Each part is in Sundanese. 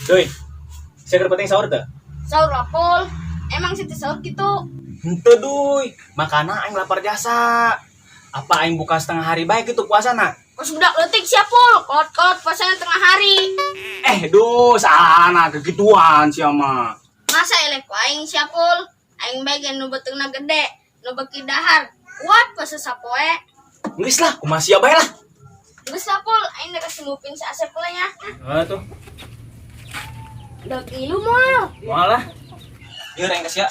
Doi, saya keur penting sahur teu? Sahur lapol. Emang sih sahur gitu. Henteu duy, makana aing lapar jasa. Apa aing buka setengah hari baik gitu puasana? Kos budak leutik sia pul, kolot-kolot puasanya tengah hari. Duh, sana kegituan sia mah. Masa elek ku aing sia pul? Aing bae ge nu beuteungna gede, nu beuki dahar. Kuat puasa sapoe. Geus lah, kumaha sia bae lah. Geus lah pul, aing rek simupin si Asep pula nya. Heeh tuh. Dek ilu moal. Moal lah. Ieu aing ka sia.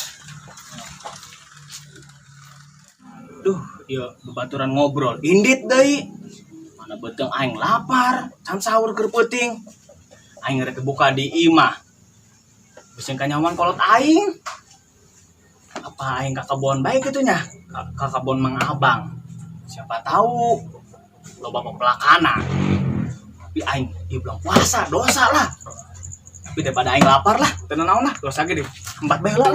Duh, ieu bebaturan ngobrol. Indit deui. Mana beuteung aing lapar, can sahur keur peuting. Aing rek buka di imah. Beuseung kanyawan kolot aing. Apa aing ka kebon bae kitu nya? Ka kebon Mang Abang. Siapa tahu loba pepelakana. Tapi aing ieu belum puasa, dosa lah. Tapi daripada aing lapar lah, teu naon lah, dosa ge di tempat bae lah.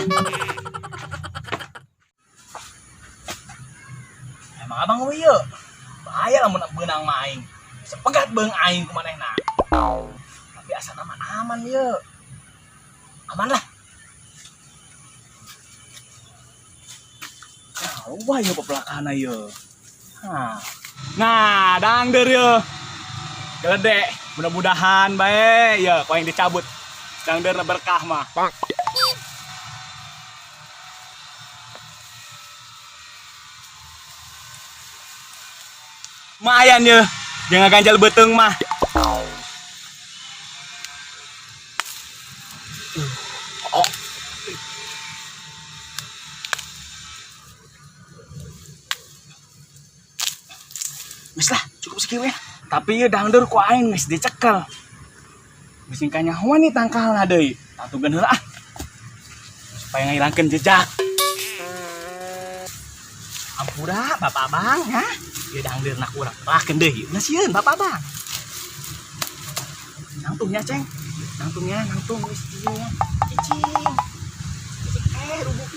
Emang abang ieu. Bahaya lamun beunang mah aing. Bisa pegat beung aing ku manehna. Tapi asana mah aman ieu. Aman lah. Nah, wah ieu pepelakana ieu. Hah. Nah, dangder ieu. Gede, mudah-mudahan bae ya ku aing dicabut. Dangderna berkah mah. Lumayan ya, jangan ganjal beteng mah. Oh. Wis lah, cukup sekian ya. Tapi ya dangdur ku aing geus dicekel. Geus kanyahoan nih tangkalna deui. Tatugan heula ah. Supaya ngahilangkeun jejak. Ampura bapak abang ya. Ieu dangdeurna ku urang terakeun deui. Ulah sieun bapak abang. Nangtungnya ceng. Nangtungnya nangtung geus ieu nya. Cicing. Cicing rubuh.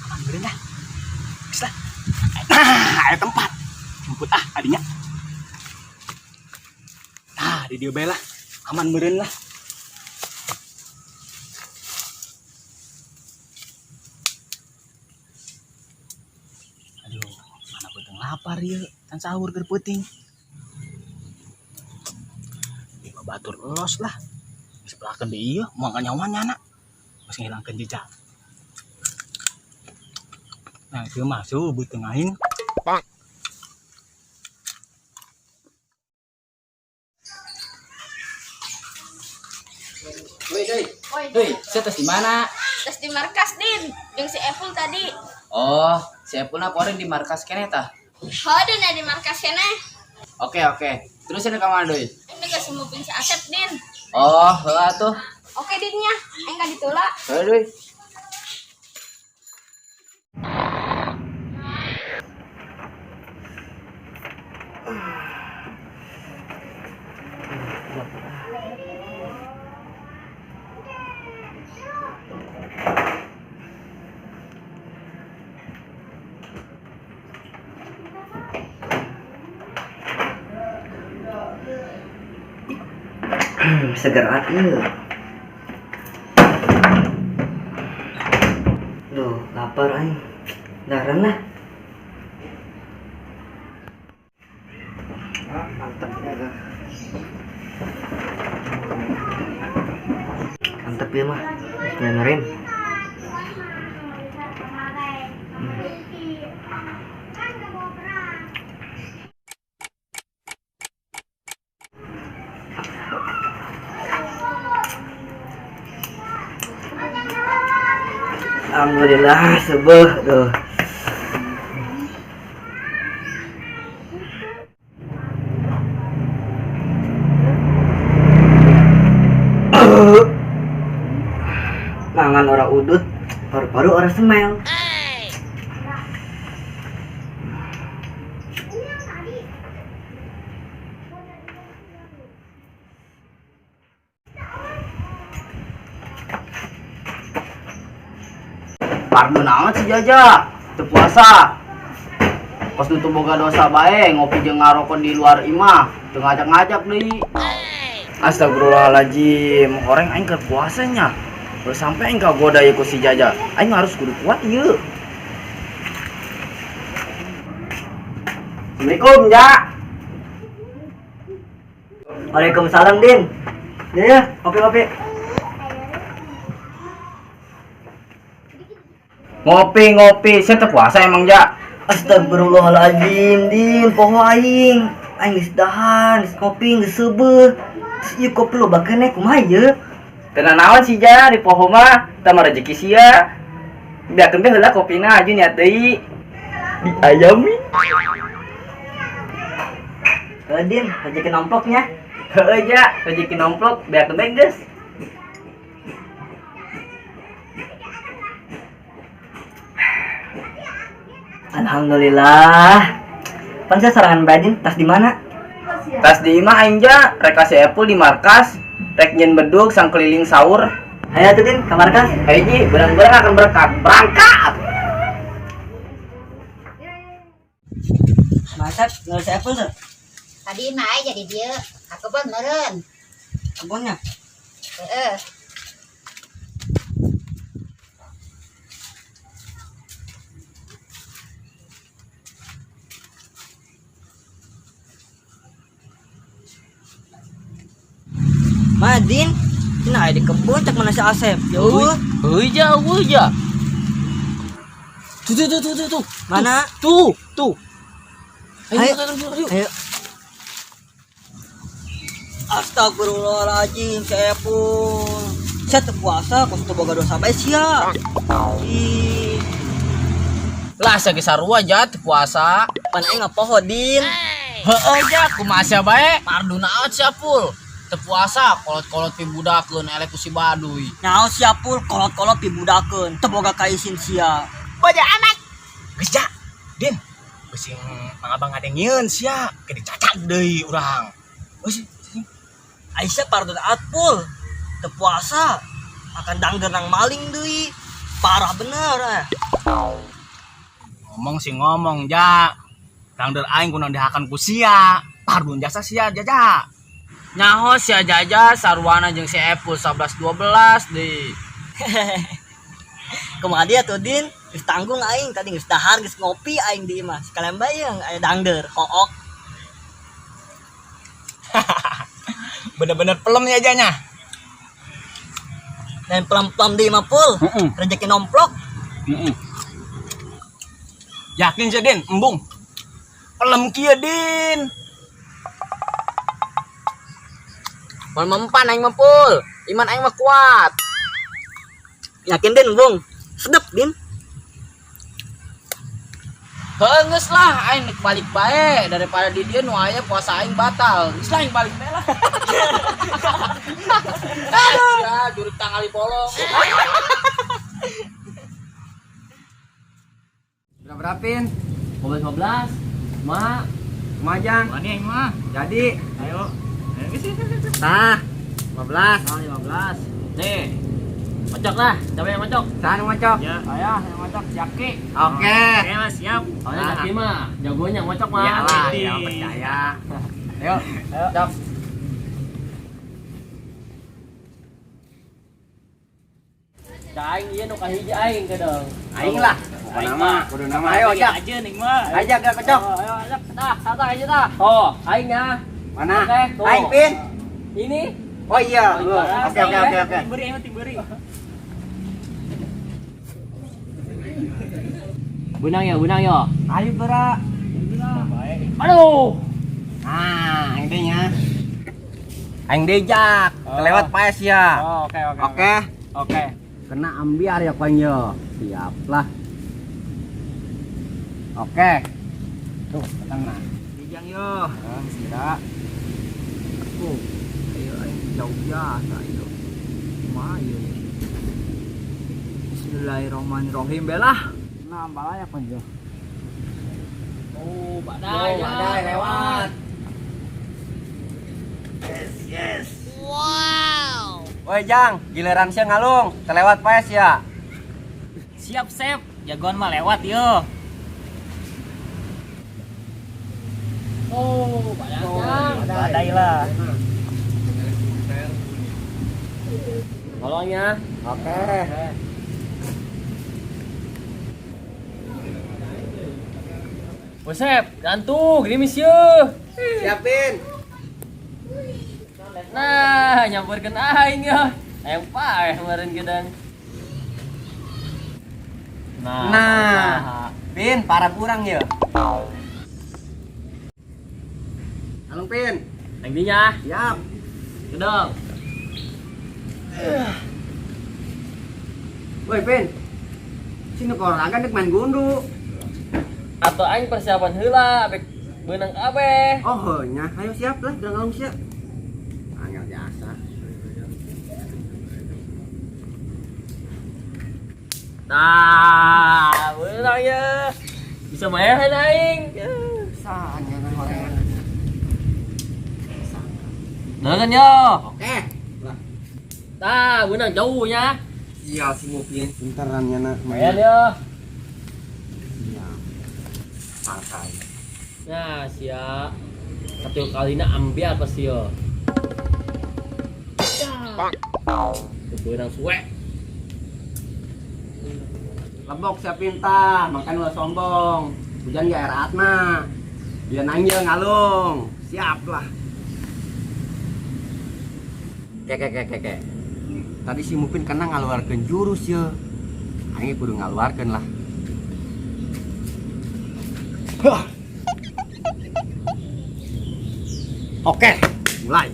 Aman meureun lah. Geus lah. Nah, aya tempat. Jemput ah adinya. Nah, di dieu bae lah. Aman meureun lah. Aduh, mana beuteung lapar ieu, can sahur keur peuting. Ieu mah batur los lah. Geus pelakeun deui ieu, moal kanyawan nya anak. Geus ngilangkeun jejak. Nah, ieu mah suh beuteung aing. Bang. Woi, Doi. Woi. Doi, saya tes di mana? Tes di markas, Din. Jeung si Epul tadi. Oh, si Epul na porin di markas kene tah. Heuh, Din, di markas kene. Oke, oke. Terus ini ka mana, Doi? Aing geus simupin si Asep, Din. Oh, heuh atuh. Oke, Din nya. Aing ka ditu lah. Heuh, Doi. Seger atuh. Duh, lapar aing. Daran lah. Ah, mantap ya. Mantap ya mah. Bismillahirrahmanirrahim. Alhamdulillah sebeh tuh. Mangan ora udut, paru-paru ora semel. Pardu naon si Jaja? Teu puasa. Kos nu boga dosa bae ngopi jeung ngarokok di luar imah, teu ngajak-ngajak deui. Astagfirullahaladzim, horeng aing keur puasanya. Udah sampai aing kagoda ieu ku si Jaja. Aing harus kudu kuat ieu. Assalamualaikum, Ja. Waalaikumsalam, Din. Ya, ya, kopi-kopi. Ngopi-ngopi, saya teu puasa emang, Ja. Astagfirullahaladzim, Din, poho aing. Aing geus dahar, geus kopi, geus seubeuh. Terus ieu kopi loba keneh kumaha ieu? Teu nanaon si Ja di poho mah, tah mah rezeki sia. Biarkeun be heula kopina aju niat deui. Diayami. Heuh, Din, rezeki nomploknya. Heuh, Ja, rezeki nomplok, biarkeun be geus. Alhamdulillah. Pan saya sarangan bae, Din, tas di mana? Tas di imah aing ja, rek ka si Epul di markas, rek nyeun bedug sang keliling sahur. Ayo tuh, Din, ke markas. Ayo Ji, berang-berang akan berkat. Berangkat. Masak, nggak si Epul tuh. Tadi mah aya jadi dia, ka kebon meureun. Kebonnya. Heeh. Madin, cenah aya di kebun cek mana si Asep. Jauh. Heuy ja, euy ja. Tuh tuh tuh tuh tuh tuh. Mana? Tuh, tuh. Ayo. Ayo, ayo, ayo. Ayo. Astagfirullahaladzim, si Epul. Saya teu puasa, kok teu boga dosa bae sia. Ih, Lah sia ge sarua ja teu puasa. pan aing ngapoho, Din. Heeh ja, kumaha sia bae? Pardu naon sia Pul? Teu puasa kolot-kolot pibudakeun eleh ku si Baduy. Nyaho sia Pul, kolot-kolot pibudakeun, teu boga kaisin sia. Bodoh amat. Geus ja. Din, geus sing mangabang ngadengieun sia, ke dicacag deui urang. Geus sing. Aisyah pardon atpul, teu puasa, akan dangder nang maling deui. Parah bener eh. Ngomong sih ngomong ja. Dangder aing kunaon dihakan ku sia. Pardun jasa sia jaja. Nyaho sia jaja sarwana jeung si Epul 11 12 deui. Kumaha dia tuh Din? Geus tanggung aing tadi geus dahar geus ngopi aing di imah. Sekalian bayang aya dangder hook. Bener-bener pelem ya janya. Dan pelam-pelam di imah Pul. Heeh. Rezeki nomplok. Heeh. Yakin sih Din, embung. Pelem kieu Din. Mun mempan aing mah Pul. Iman aing mah kuat. Yakin Din, Bung? Sedep Din. Heuh geus lah aing nek balik bae daripada di dieu nu aya puasa aing batal. Geus lah aing balik bae lah. Ya, jurik tangali bolong. Berapa pin? 15. Ma, Kumajang. mana aing mah? Jadi. Ayo. Tah, 15. Oh, 15. Nih. Mocok lah, siapa yang mocok? Saha nu ngocok? Ya, saya yang mocok, Jaki. Oke. Oke, Mas, siap. Soalnya Jaki mah jagonya ngocok mah. Iyalah, ya percaya. Ayo, Siap. Aing ieu nu kahiji aing kedeng. Aing lah. Kudu nama, kudu nama. Ayo, Jak. Aja ning mah. Ayo, Jak, kocok. Ayo, ajak. Tah, satu aja tah. Oh, aing ya. Mana? Oke, tuh. Aing pin. Ini. Oh iya. Oke, oke, oke, oke. Timberi aing mah timberi. Benang ya, benang ya. Ayo, Bara. Aduh. Nah, aing deh nya. Aing deh, Jak. Kelewat paes ya. Oh, oke, oke. Oke. Oke. Kena ambiar ya koin yo. Siap lah. Oke. Tuh, datang nah. Dijang yo. Bismillah. Oh, ayo ayo jauh biasa ayo. Kumaha ieu? Bismillahirrahmanirrahim belah. Nambah ya koin yo. Oh, badai. Oh, badai lewat. Yes, yes. Wow. Woi Jang, giliran sia ngalung, terlewat paes ya. Siap, Sep. Jagoan mah lewat yo. Oh, badai. Badai lah. Tolongnya. Oke. Bosep, gantung, gerimis yeuh. Siapin. Nah, nyamperkeun aing ya. Hayang paeh meureun gedang. Nah, Nah. Pin, para kurang ya. Halo Pin. Yang dinya, Siap. gedong. Woi Pin. Sini kok olahraga dek main gundu. Atau aing persiapan heula abek beunang kabeh. Oh, nya, ayo siap lah, gerang alung siap. Angel jasa. Nah, beunang ya. Bisa main aing. Sanya horean. Nah kan yo. Oke. Lah, Tah, beunang jauh nya. iya si Mupin. Pinteran nya nak Main yo. Iya. Santai. Nah, sia. Satu kalina ambil apa sih yo? Bang. Beunang suwe. Lebok siap pinta, makan ulah sombong. Hujan gak air atma. Dia nanggil ngalung. Siap lah. Keke keke keke. Tadi si Mupin kena ngaluarkeun jurus ya. Aing kudu ngaluarkeun lah. Hah. Oke, mulai.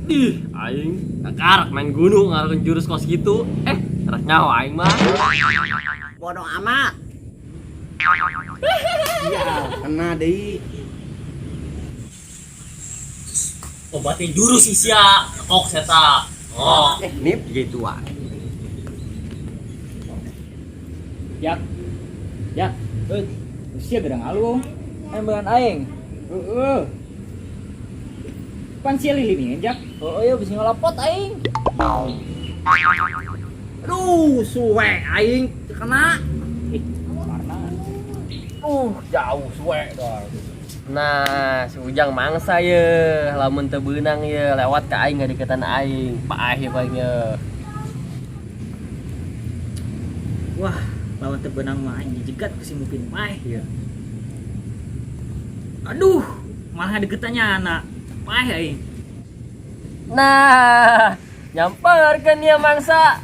Ih, aing karak main gunung ngaluarkeun jurus kos gitu. Rek nyawa aing mah. Bodoh amat. Iya, kena deui. Obatnya jurus sia, kok seta. Oh. Nip gituan. Jak. Jak. Euy, sia gedang alung. Aing beungan aing. Heeh. Pan sia lilin Jak. Oh iya bisa ngelapot aing. Aduh, suwe aing kena. Ih, warna. Jauh suwe dong. Nah, si Ujang mangsa ye, lamun teu beunang ye, lewat ka aing ngadeukeutan aing, paeh ye paling ye. Wah, lawan teu beunang mah aing dijegat ku si Mupin paeh ye. Aduh, malah ngadeukeutannya anak. Paeh aing. Nah, nyamperkeun ieu mangsa.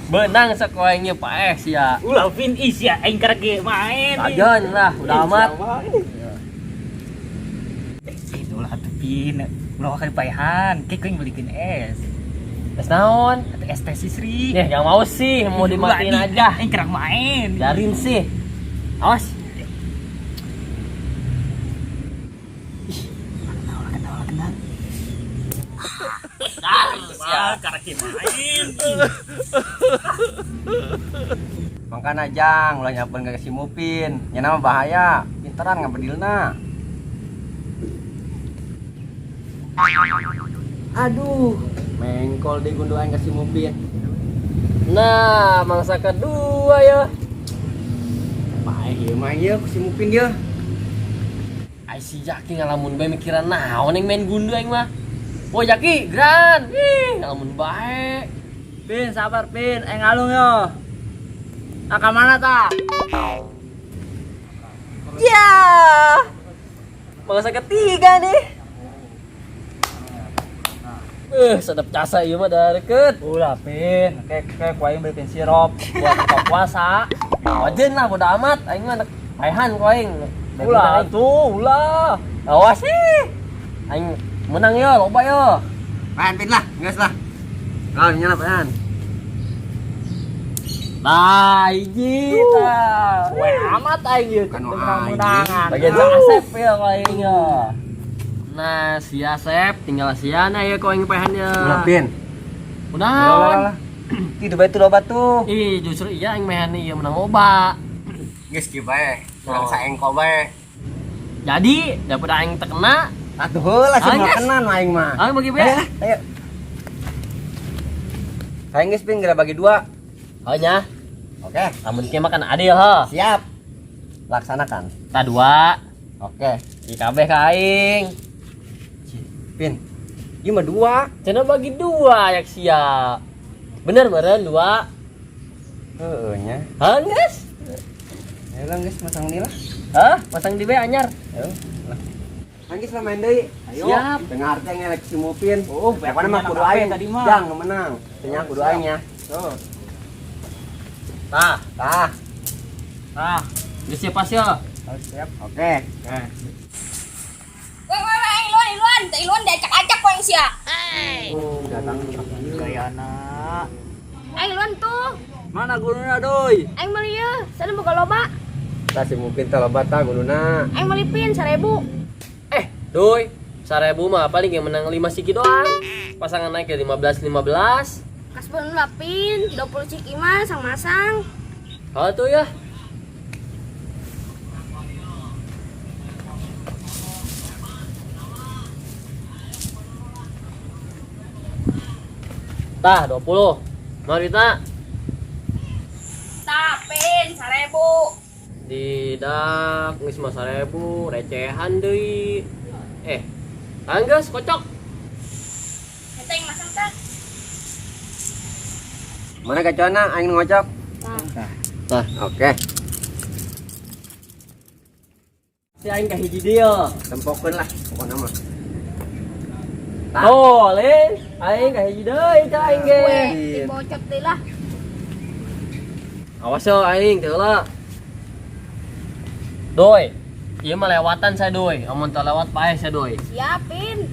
Beunang sok aing ye paeh sia. Ulah Vin ih sia aing karek ge main. Ajan lah, udah amat. Itulah atuh Pin. Ulah kali paehan, ke kuing belikeun es. Es naon? Atau es teh sisri. Nih, yang mau sih, mau dimatiin Ulah, aja. Aing kerang main. Biarin sih. Awas. Kenal, kenal. Wah, karek main. Makana jang, ulah nyampeun ka si Mupin. Nya mah bahaya, pinteran ngabedilna. Aduh, mengkol deh gundu aing ka si Mupin. Nah, mangsa kedua ya. Paeh ieu mah ieu ku si Mupin ieu. Ai si Jaki ngalamun bae mikiran naon yang main gundu aing mah. Woi Jaki, geran. Ih, ngalamun bae. Pin, sabar Pin, aing ngalung yo. Ah, ka mana ta? Ya. Mangsa ketiga nih. Sedap casa ieu mah dah deket. Ulah Pin, kayak ku aing beliin sirup buat buka puasa. Wajen lah bodo amat aing mah paehan ku aing. Ulah tuh, ulah. Awas sih. Aing menang yo, loba yo. Paehan Pin lah, geus lah. Nah, nyala paehan. Nah, hiji tah. Suwe amat aing ieu. Bukan Menang-menangan. Bagian si Asep ya kalau aing ya. Nah, si Asep tinggal siana ya kau aing paehannya. Ulah Pin. Udah. Tidur bae tuh loba tuh. Ih, justru iya aing maehan ieu menang loba. Geus kieu bae. Urang Oh. saengko bae. Jadi, daripada aing terkena, Atuh heula sih Aing, mau geus. kena nu aing mah. aing bagi Ayo bae. lah, ayo. Aing geus Pin geura bagi dua. Oh nya, Oke, lamun kieu makan adil ha. siap. Laksanakan. Ta dua, Oke. di kabeh ka aing. Pin. Ieu mah dua. Cenah bagi dua yak sia. Bener meureun dua. Heeh nya. Hah geus? Ayo lah geus masang deui lah. Hah? Masang di be anyar. Ayo. Angis lah main deui. Ayo. Siap. Dengar teh ngelek si Mupin. Oh, Pokoknya mah kudu aing tadi mah. Jang nu menang. Tanya kudu aing ya. Tuh. Tah, Tah. tah. Geus siap sia. Oh, siap. Oke. Nah. Weh weh weh aing luan luan, teh luan diacak-acak ku aing sia. Oh, datang Gayana. Aing luan tuh. Mana guruna doi? Aing meuli ieu, sana boga loba. Tah si Mupin teh loba tah guluna. Aing meuli pin 1000. Eh, doi. 1000 mah paling yang menang 5 siki doang. Pasangan naik ke 15 15. Kasbon lah pin, 20 ciki mah sang-masang. Hal tuh ya. Tah, 20. Mau duitna? Tah pin 1000. Tidak, geus mah 1000, recehan deui. Eh, anggeus kocok. Eta aing masang tah. Mana gacona aing nu ngocok? Tah. Tah, Oke. si aing ka hiji deui. Tempokeun lah pokokna mah. Tuh, Lin, aing ka hiji deui tah aing ge. Weh, dibocot deui lah. Awas yo aing teu lah. Doi, ieu mah lewatan saya doi. Amun teu lewat paeh saya doi. Siapin.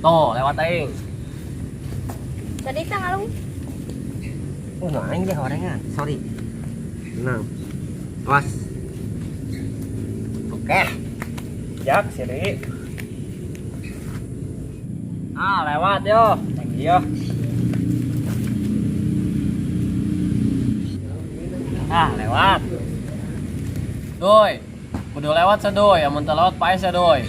Tuh, lewat aing. Tadi tah ngalung. Oh, nah aing deh horengan. Sorry. Tenang. Awas. Oke. Jak siri. Ah, lewat yo. Thank you. Ah, lewat. Doi, kudu lewat saya doi. Amun teu lewat paeh saya doi.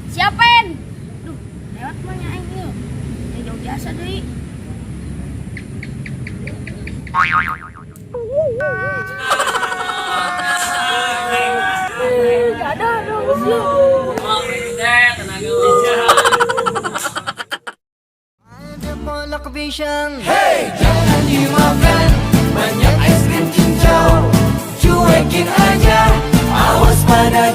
Siapin. Duh, lewat mah nya aing ieu. Ya jauh jasa deui. Gak ada dong sih. Jangan dimakan banyak es krim cincau. Cuekin aja, awas pada